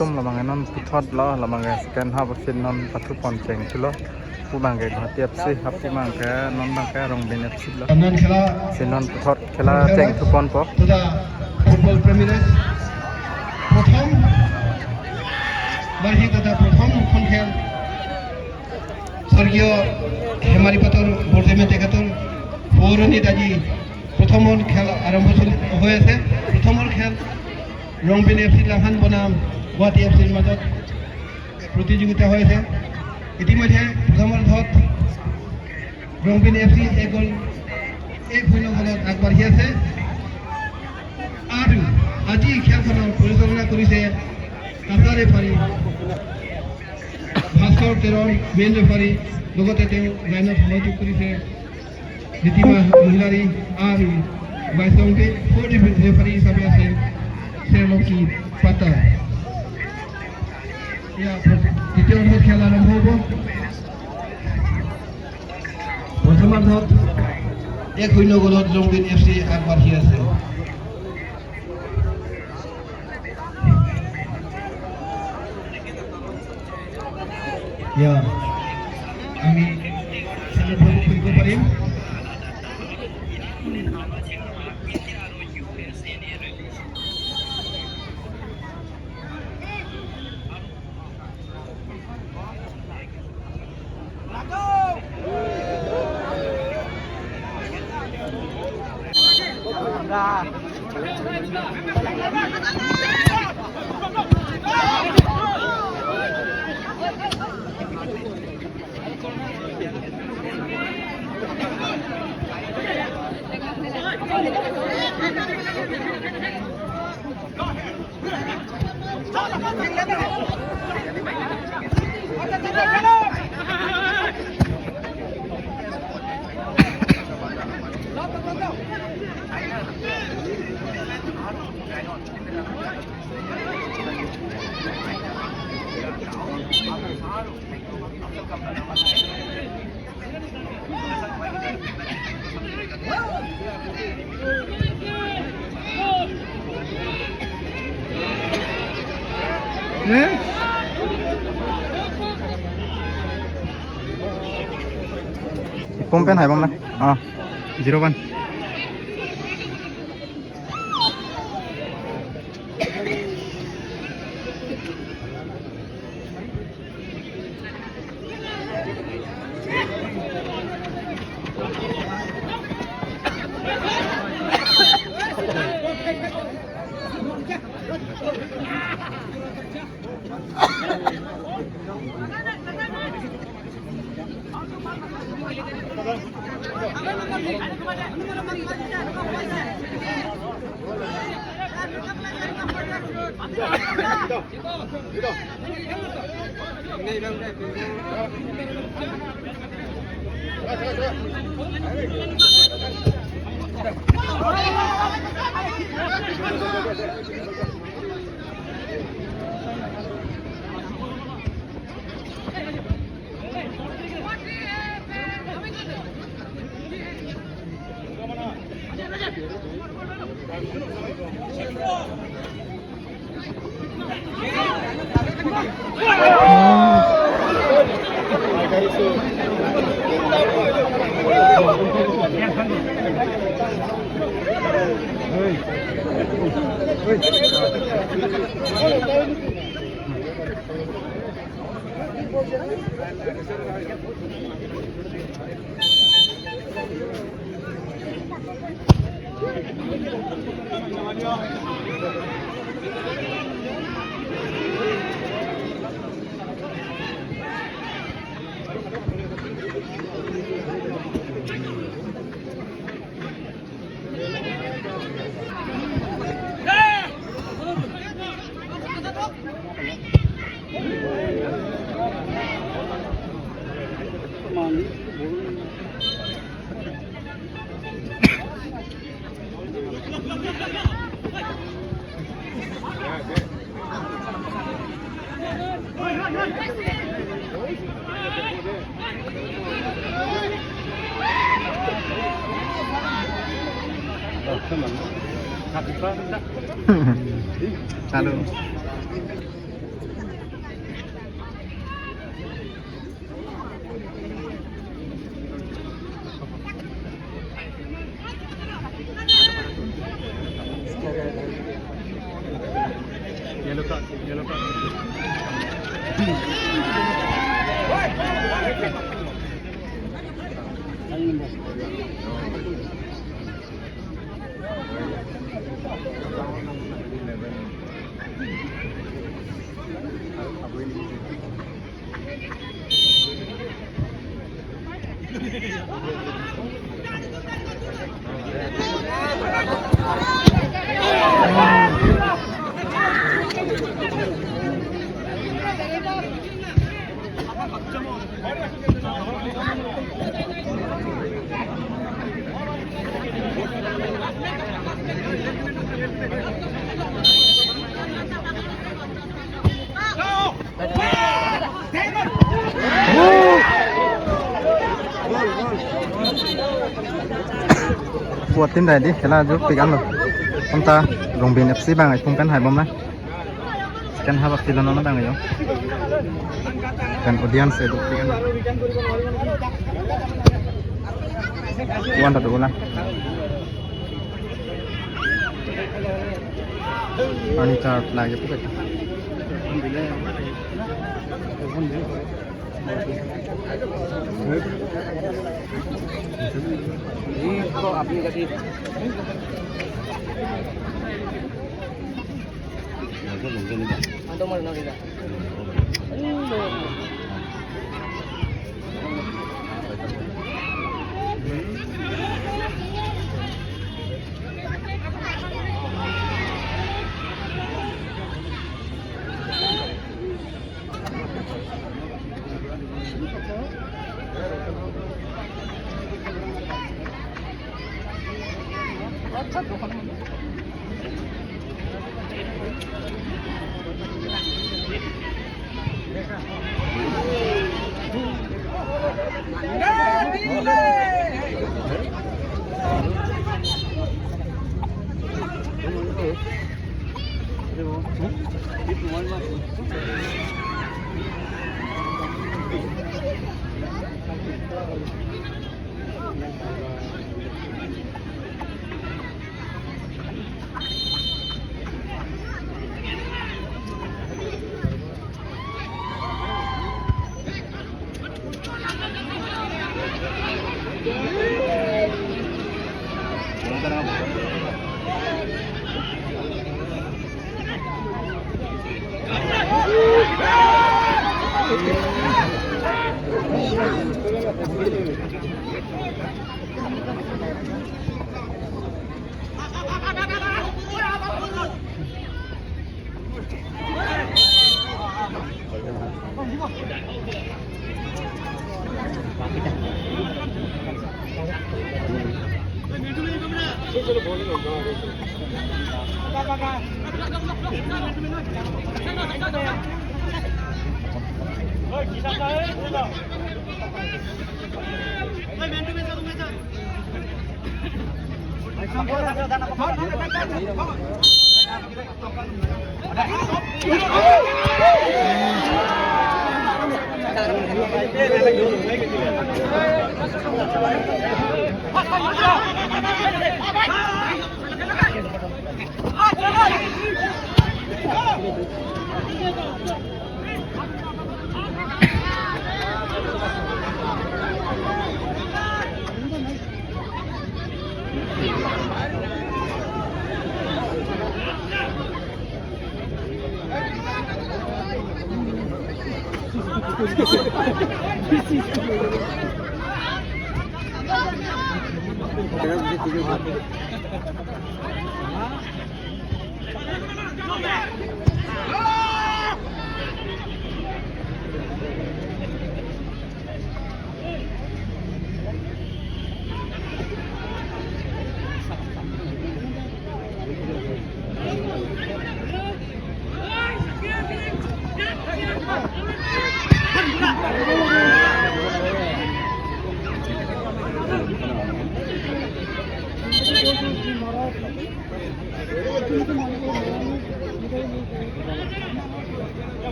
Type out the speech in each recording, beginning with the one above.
Tum lamang non puthot lo lamang second half fin non pathu pon cheng chulo pu bangke Guwahati FC happy bangke non bangke Rongbeng FC lo non খেলা sinon puthot খেলা cheng thu pon po তথা football প্ৰেমীৰে প্ৰথম বাৰ্ষিক তথা প্ৰথমখন খেল স্বৰ্গীয় হেমাৰী পাতৰ বৰজমীয়া তেখেতৰ সোঁৱৰণীত আজি প্ৰথমৰ খেল আৰম্ভ চলি হৈ আছে। প্ৰথমৰ খেল ৰংপিন এফ চি লাংহান বনাম গুৱাহাটী এফ চিৰ মাজত প্ৰতিযোগিতা হৈ আছে। ইতিমধ্যে প্ৰথমাৰ্ধত ৰংপিন এফ চি এক গ'ল 1-0 গ'লত আগবাঢ়ি আছে আৰু আজি খেলখনৰ পৰিচালনা কৰিছে কাছা referee Bhaskar Teron, main referee. লগতে তেওঁ লাইনত সহযোগ কৰিছে ৰীতিমা মহিলাৰী আৰু বাইচংকে। ফ'ৰ্থ ৰেফাৰী হিচাপে আছে চেৰলকি পাতা। এয়া দ্বিতীয় অৰ্ধত খেল আৰম্ভ হ'ব। প্ৰথমাৰ্ধত 1-0 গ'লত ৰংপিন এফ চি আগবাঢ়ি আছে। এয়া আমি খেল উপভোগ কৰিব পাৰিম। Pumpen hai bang na ah 01. চালো। Buat tim này đi thế là giúp bị ăn rồi ông ta rồng biển FC ba ngày không cắn hai bom này kan haba filon na bang yo kan audience edu kan wan ta dola furniture লাগে পুরো।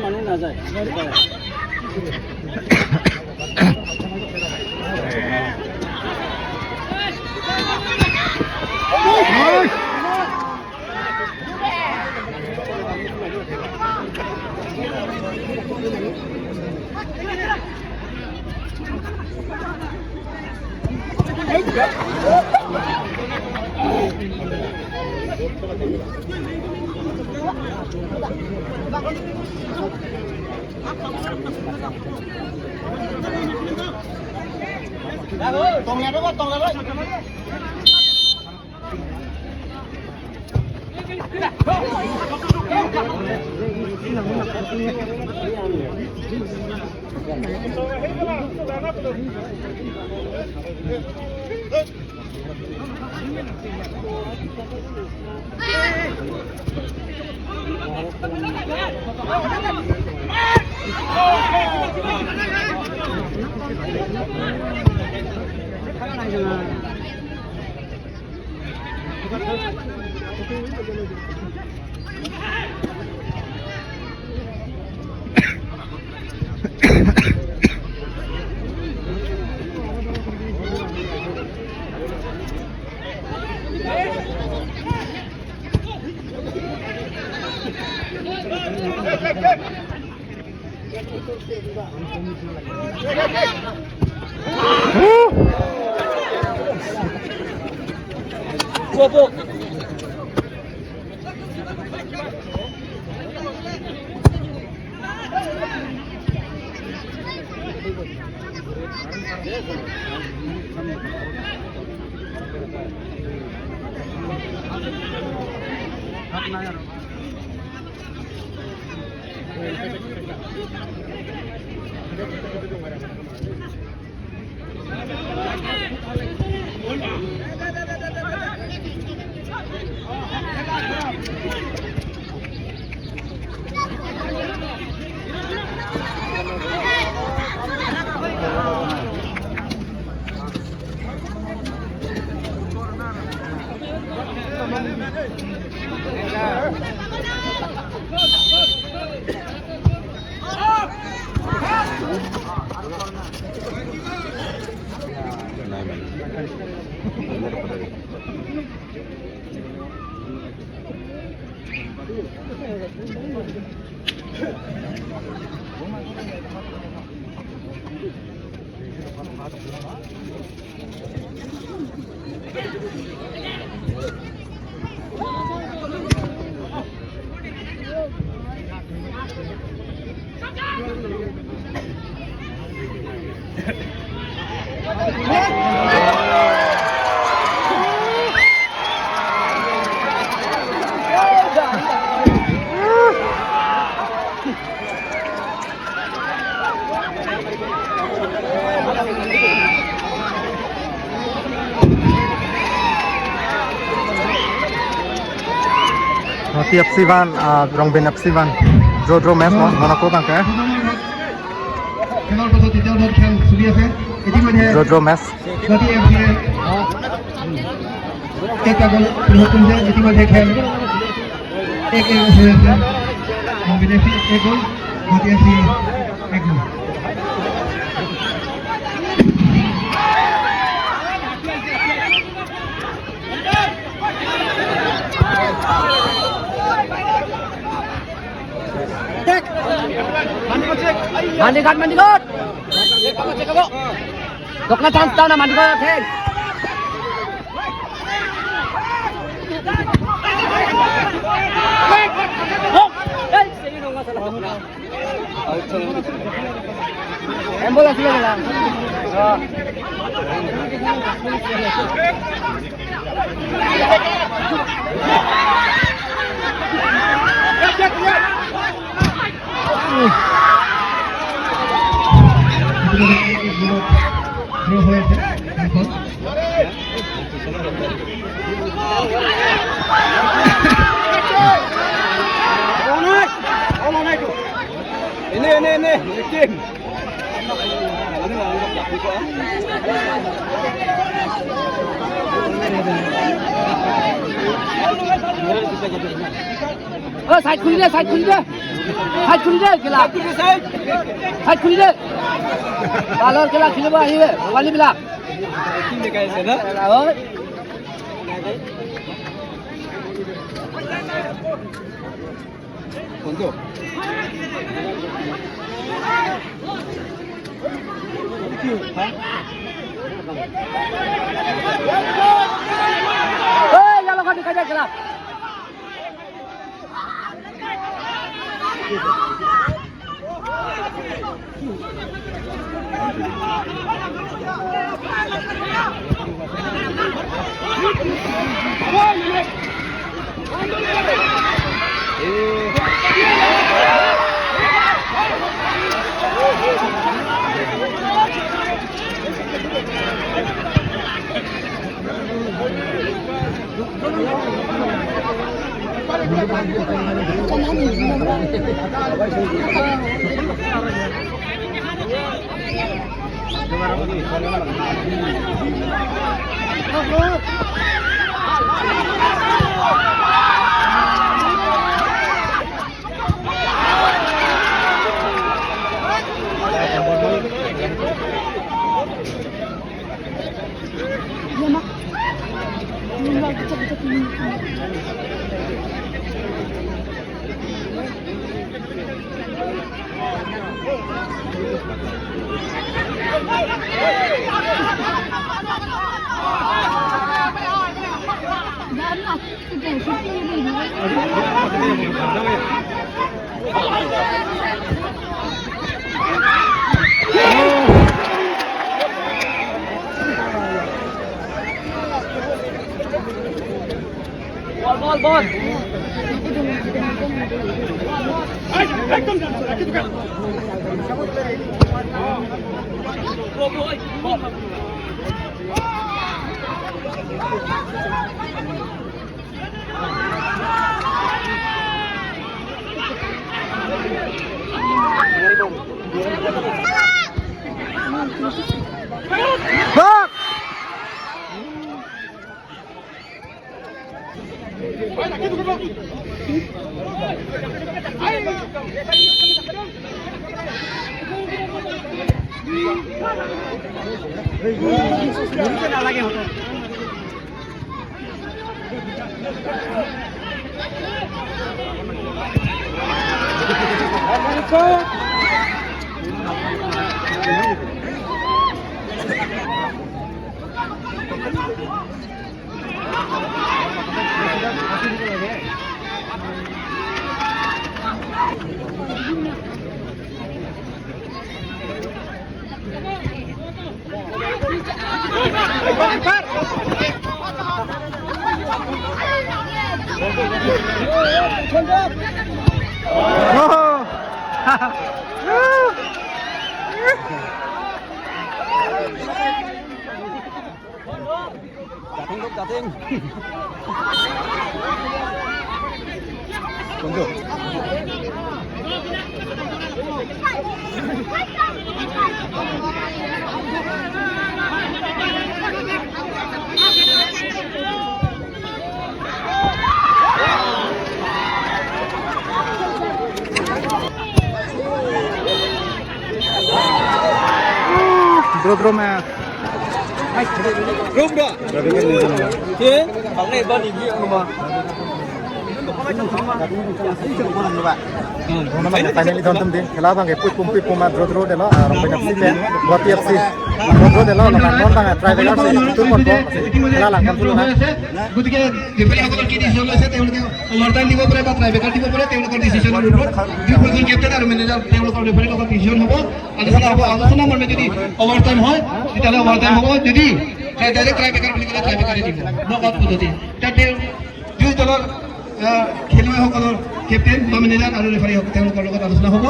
মানুহ নাযায়। Guwahati FC ban Rongbin FC ban draw draw match Monaco bang ke খেলৰ পাছত দ্বিতীয় অৰ্ধত খেল চলি আছে। ইতিমধ্যে draw draw match. Guwahati F চিয়ে এটা গ'ল পৰিশোধ কৰিছে। ইতিমধ্যে খেল 1-1 হৈ আছে। ৰংবিন এফ চি এক গ'ল, গুৱাহাটী এফ চি এক গ'ল। Mandigat, mandigat. Dok na chance daw na mandigat. Hey. Ambulance আছিলে গেলা। ইতিমধ্যে 1-1 গ'লত ড্ৰ হৈ আছে খেলখন। ও সাইড খুলি দে, সাইড খুলি দে, সাইড খুলি দে, খেলা সাইড খুলি দে। বালৰ খেলা খেলিব আহিবে পোৱালীবিলাক। ঐ ইয়াৰ লগত দেখাই দে খেলা। Ball ball ball. Back! Oh! Draw draw match. Đúng rồi. Thế, bóng này bao nhiêu mà. Finally ধন তুমি খেলা ভাঙে পুই পুম ড্র ড্র দিল রংবেন FC Guwahati FC draw draw দিল নন ভাঙে ট্ৰাইবেকাৰ তুৰ পৰ্ব খেলা লাংকান হৈ আছে। গতিকে ৰেফাৰীসকলৰ কি ডিচিশ্যন লৈছে, তেওঁলোকে অভাৰ টাইম দিব পাৰে বা ট্ৰাইবেকাৰ দিব পাৰে। তেওঁলোকৰ ডিচিশ্যনৰ ওপৰত দুয়োখন কেপ্টেইন আৰু মেনেজাৰ, তেওঁলোকৰ ৰেফাৰীৰ লগত ডিচিশ্যন হ'ব, আলোচনা হ'ব। আলোচনা মৰ্মে যদি অভাৰ টাইম হয়, তেতিয়াহ'লে অভাৰ টাইম হ'ব। যদি ডাইৰেক্ট ট্ৰাইবেকাৰ বুলি ক'লে ট্ৰাইবেকাৰে দিব, নক আউট পদ্ধতি। তাতে দুয়ো দলৰ খেলুৱৈসকলৰ কেপ্টেইন বা মেনেজাৰ আৰু ৰেফাৰী, তেওঁলোকৰ লগত আলোচনা হ'ব।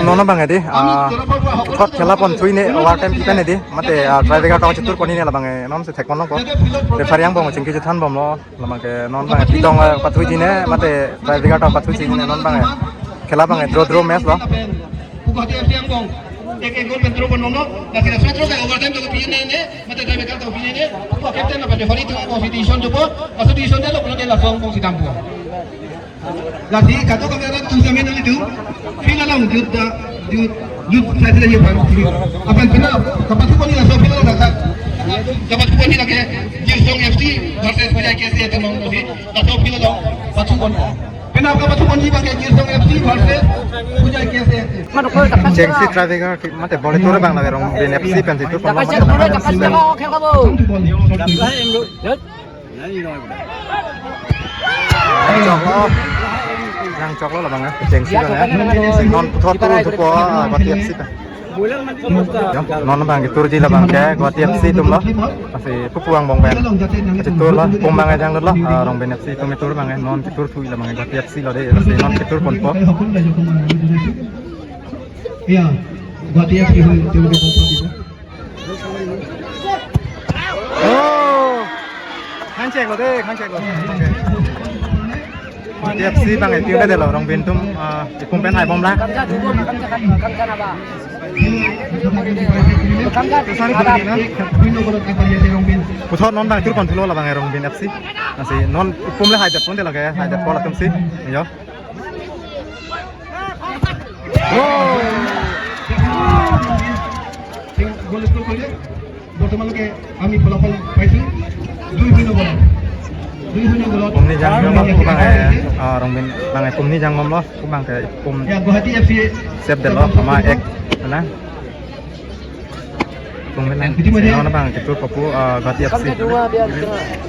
নন ভাঙে দি থত খেলা পন থুই নে ওভার টাইম কিপে নে দি মাতে ট্ৰাইবেকাৰ টং চিতুৰ পনি নে লাবাঙে নন সে থেকমন ko referee yang bong chingki than bom lo lamake non bange pitong pathui ji ne mate ট্ৰাইবেকাৰ টং pathui ji ne non bange খেলা bange draw draw match lo. Guwahati F C আং এক এক গোল petro বনলো বাকি রাষ্ট্র কে over time তো পিনে নে মতে ট্রাইবেকার তো পিনে নে ko captain na referee to ko decision to ko aso decision de lo ko de la song ko sitam ko lasi kato ka mera tu samen ali tu fil alam jud da jud jud saisle ye bhan apan pina kapasu ko ni aso fil alam ka kapasu ko ni lage Jirsong FC versus Puja KC eta nong ko si kato fil alam pasu ko ni pina ka pasu ko ni ba ke Jirsong FC versus Puja KC. Chengsi ট্ৰাইবেকাৰ mate বলে তোৰে বাংলা ৰং Ben FC PAN চিতুৰ পন yang chok lo labang chengsi lo non puthot tu thupo Guwahati FC pa non bang ke tur ji labang ke Guwahati FC tum lo ase pupuang bong ben ase tur lo pum bang jang lo rong ben FC tum tur bang non ke tur thui labang Guwahati FC lo de ase non ke tur pon po. এয়া Guwahati F C হৈ তেওঁলোকে বল দিব। Oh, khang chek lo de, khang chek lo. Guwahati FC bang tiu de lo rong ben tum pum pen hai bom la. Puthot non bang tur pon thulo la bang rong ben FC ase non pum le hai dat pon de la ke hai dat po la tum si yo. Oh, goal score কৰিলে। বৰ্তমানলৈকে আমি ফলাফল পাইছোঁ 2-0 গ'লত, 2-0 গ'লত। Pum ni jang lo bang rong ben bang pum ni jang mom lo bang ke pum Guwahati F C save de lo ama ek na pum ben non bang ke tur papu Guwahati FC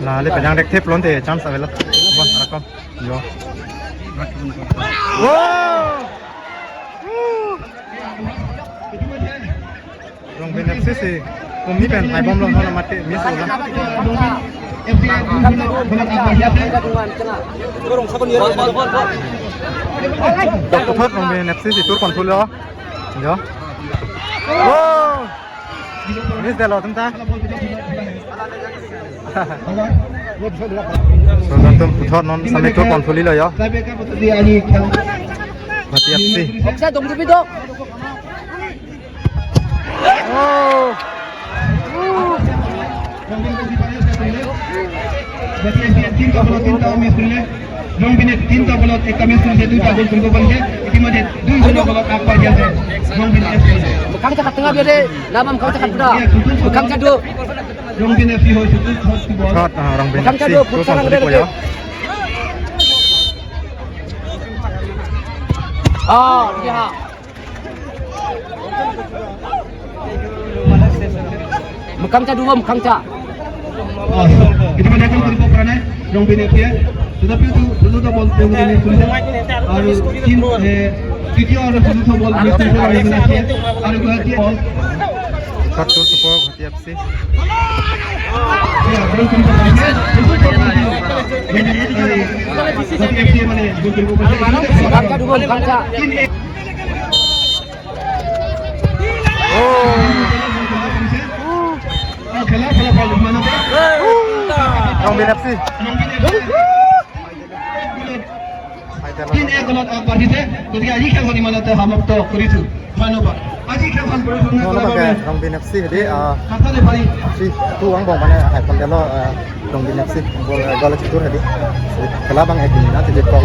la le pajang dek thep lon te chance avela bon rakom yo. Wow, rong ben FC si pum ni pen hai bom lo non mate miss lo la. Dok puthot rong ben FC si tur pon thul lo yo. Wow, miss de lo tum ta so tum puthot non same tur pon thuli lo yo Guwahati FC. Oh, তিনিটা বলত তিনিটা miss কৰিলে। ৰংবিনে তিনিটা বলত একটা miss কৰিছে, দুটা গ'ল কৰিব পাৰিছে। ইতিমধ্যে 2-0 গলত আগবাঢ়ি আছে Rongbin F C. Rongbin F C হৈ চতুৰ্থ বল। Rong Ben FC tur pon thuli po yo. ইতিমধ্যে গ'ল কৰিব পৰা নাই ৰংবিন এফ চিয়ে। তথাপিও চতুৰ্থ বল তেওঁলোকে মিছ কৰিছে আৰু তৃতীয় আৰু চতুৰ্থ বল মিছ কৰিছে ৰংবিন এফ চিয়ে আৰু গুৱাহাটী বল Puthot tur tupo Guwahati FC. গ'ল কৰিব পাৰিছে। চতুৰ্থ গুৱাহাটী এফ চিয়ে মানে গ'ল কৰিব পাৰিছে। 3-1 Oh, খেলা ফলাফল ইমানতে। Rong Ben FC. Rong Ben F C গলত আগবাঢ়িছে। গতিকে আজি খেলখন ইমানতে সমাপ্ত কৰিছোঁ, ধন্যবাদ। আজি খেলখন পৰিচালনা nono কৰাৰ bang বাবে ke Rongbin FC hedi কাছা referee 3-2 ang bong mane hai pondelo Rongbin FC gol gol chitur hedi খেলা bang ek na tije kol.